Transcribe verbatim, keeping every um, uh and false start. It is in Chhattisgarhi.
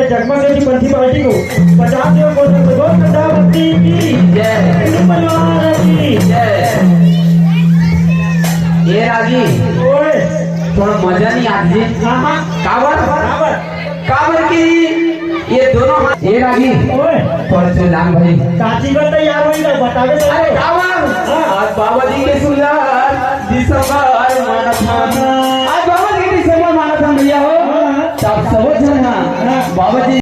जगमा सेठी पंथी पार्टी को पचास रुपये बोतल में दो श्रद्धा भक्ति की जय। हिंदू परिवार की जय। ए रागी, ओए। थोड़ा मजा नहीं आत जी। हाँ, हाँ। काबर? काबर? काबर कि ये दोनों हाथ, ए रागी, ओए। थोड़ा चिल्लान भाई। काची का तैयार होई ना, बतावे तो। अरे काबर? हाँ। आज बाबा जी के सुंदर दिसंबर मानत हन। आज बाबा जी के दिसंबर मानत हन भैया हो। हाँ, हाँ। तब सब झन हा। हाँ। बाबा जी